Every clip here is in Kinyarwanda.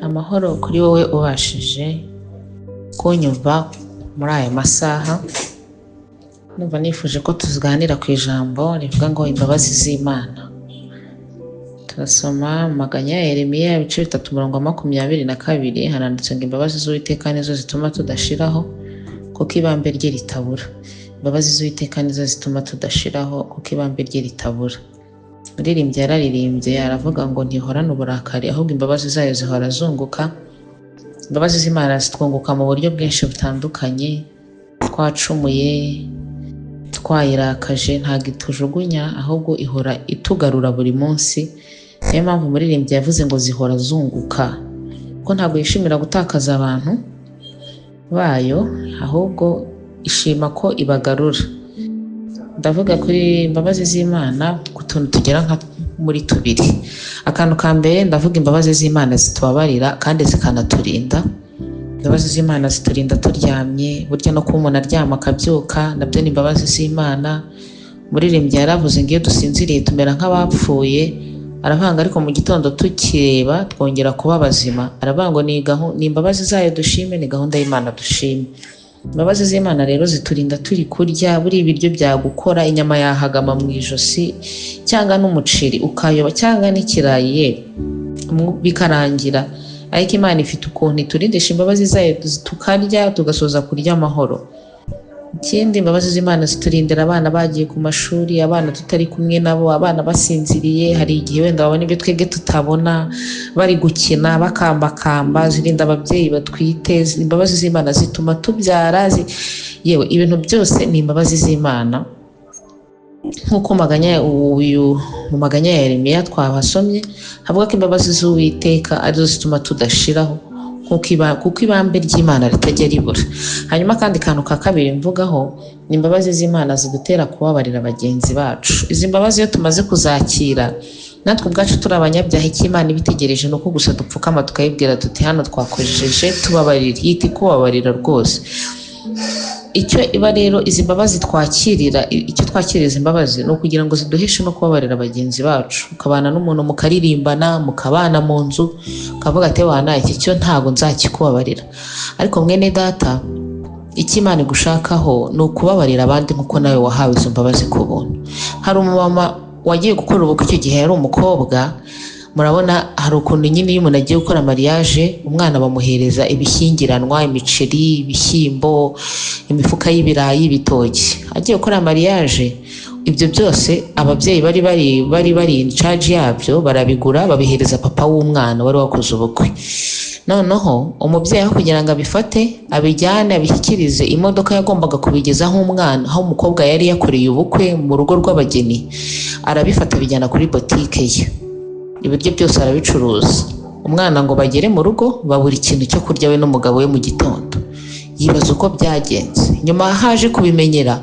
Amahoro kuri wowe ubashije kunyumva muri aya masaha, ndumva nifuje ko tuganira ku ijambo rivuga ngo imbabazi z'Imana. Turasoma mu Maganya ya Yeremiya ibice 3 umurongo wa 22, haranditse ngo imbabazi z'Uwiteka nizo zituma tudashiraho kuko ibambe rye ritabura. Imbabazi z'Uwiteka nizo zituma tudashiraho kuko ibambe rye ritabura. Umuririmbyi yararirimbye aravuga ngo ntihorane uburakari ahubwo imbabazi zayo zihora zunguka. Imbabazi z'Imana zitwunguka mu buryo bwinshi butandukanye, twacumuye, twayirakaje, ntabwo itujugunya ahubwo ihora itugarura buri munsi. Niyo mpamvu umuririmbyi yavuze ngo zihora zunguka, kuko ntabwo yishimira gutakaza abantu bayo ahubwo ishima ko ibagarura. Ndavuga kuri imbabazi z'Imana ku tuntu tugera nka muri tubiri. Akantu ka mbere ndavuga imbabazi z'Imana zitubabarira kandi zikanaturinda. Imbabazi z'Imana ziturinda turyamye, burya no kuba umuntu aryama akabyuka nabyo ni imbabazi z'Imana. Umuririmbyi yaravuze ngo iyo dusinziriye tumera nk'abapfuye, aravanga ariko mu gitondo tukireba twongera kuba bazima. Aravuga ngo ni imbabazi zayo dushime, ni gahunda y'Imana dushime. Imbabazi z'Imana rero ziturinda turi kurya, buriya ibiryo byagukora, inyama yahagama mu ijosi cyangwa n'umuceri ukayoba cyangwa n'ikirayi ye bikarangira. Ariko Imana ifite ukuntu iturindisha imbabazi zayo tukarya tugasoza kurya amahoro. Ikindi imbabazi z'Imana ziturindira abana bagiye ku mashuri, abana tutari kumwe nabo, abana basinziriye, hari igihe wenda babona ibyo twebwe tutabona, bari gukina bakambakamba, zirinda ababyeyi batwite. Imbabazi z'Imana zituma tubyara, yewe ibintu byose ni imbabazi z'Imana. Nk'uko mu maganya ya Yeremiya twabasomye, havuga ko imbabazi z'Uwiteka arizo zituma tudashiraho, kuko ibambe ry'Imana ritajya ribura. Hanyuma kandi kantu ka kabiri mvugaho ni imbabazi z'Imana zidutera kubabarira bagenzi bacu. Izi mbabazi iyo tumaze kuzakira, natwe ubwacu turi abanyabyaha, icyo Imana ibitegereje ni uko gusa dupfukama tukayibwira tuti hano twakojeje, tubabarire. Yita ikubabarira rwose. Icyo iba rero izi mbabazi twakirira, icyo twakirira izi mbabazi ni ukugira ngo ziduheshe no kubabarira bagenzi bacu. Ukabana n'umuntu mukaririmbana, mukabana mu nzu, ukavuga ati wana iki cyo ntabwo nzakikubabarira. Ariko mwene data, icyo Imana igushakaho ni ukubabarira abandi nk'uko nawe wahawe izo mbabazi ku buntu. Hari umumama wagiye gukora ubukwe, icyo gihe yari umukobwa. Murabona hari ukuntu nyine iyo umuntu agiye gukora mariage, umwana bamuhereza ibishyingiranwa, imiceri, ibishyimbo, imifuka y'ibirayi, ibitoki. Agiye gukora mariage, ibyo byose ababyeyi bari in charge yabyo, barabigura babihereza papa w'umwana wari wakoze ubukwe. Noneho umubyeyi aho kugira ngo abifate abijyane abishyikirize imodoka yagombaga kubigezaho umwana, aho umukobwa yari yakoreye ubukwe mu rugo rw'abageni, arabifata abijyana kuri botike ye. Ibiryo byose arabicuruza. Umwana ngo bagere mu rugo babura ikintu cyo kurya we n'umugabo we mu gitondo. Yibaza uko byagenze. Nyuma haje kubimenyera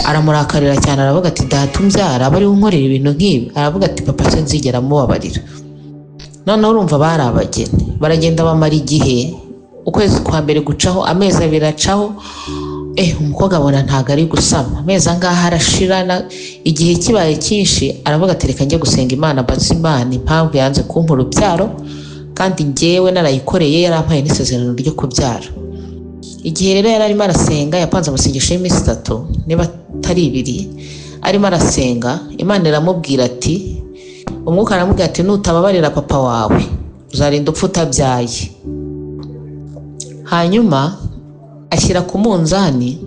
aramurakarira cyane, aravuga ati data umbyara aba ariwe unkorera ibintu nk'ibi. Aravuga ati papa sinzigera mubabarira. Noneho urumva bari abageni, baragenda bamara igihe, ukwezi kwa mbere gucaho, amezi abiri acaho, umukobwa abona ntabwo ari gusama, amezi angaha arashira, igihe kibaye cyinshi aravuga ati reka njye gusenga Imana mbaze Imana impamvu yanze kumpa urubyaro kandi njyewe narayikoreye, yarampaye n'isezerano ryo kubyara. Igihe rero yari arimo arasenga, yapanze amasengesho y'iminsi 3 niba atari 2, arimo arasenga, Imana iramubwira ati, umwuka aramubwira ati nutababarira papa wawe uzarinda upfa utabyaye. Hanyuma ashyira ku munzani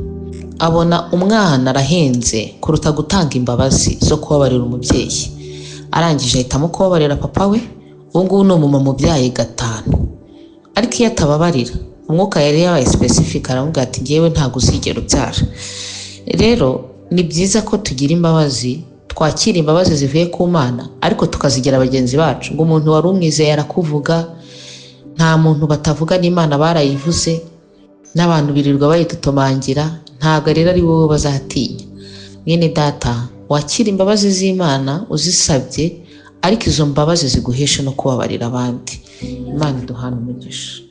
abona umwana arahenze kuruta gutanga imbabazi zo kubabarira umubyeyi. Arangije ahitamo kubabarira papa we. Ubu ngubu ni umumama ubyaye 5. Ariko iyo atababarira, umwuka yari yabaye specific aramubwira ati njyewe ntabwo uzigera ubyara. Rero ni byiza ko tugira imbabazi, twakira imbabazi zivuye ku Mana, ariko tukazigira bagenzi bacu. Ngo umuntu wari umwizeye arakuvuga, nta muntu batavuga n'Imana barayivuze, n'abantu birirwa bayitutomangira, ntabwo rero ari wowe bazatinya. Mwene data, wakira imbabazi z'Imana uzisabye, ariko izo mbabazi ziguheshe no kubabarira abandi. Imana iduhana umugisha.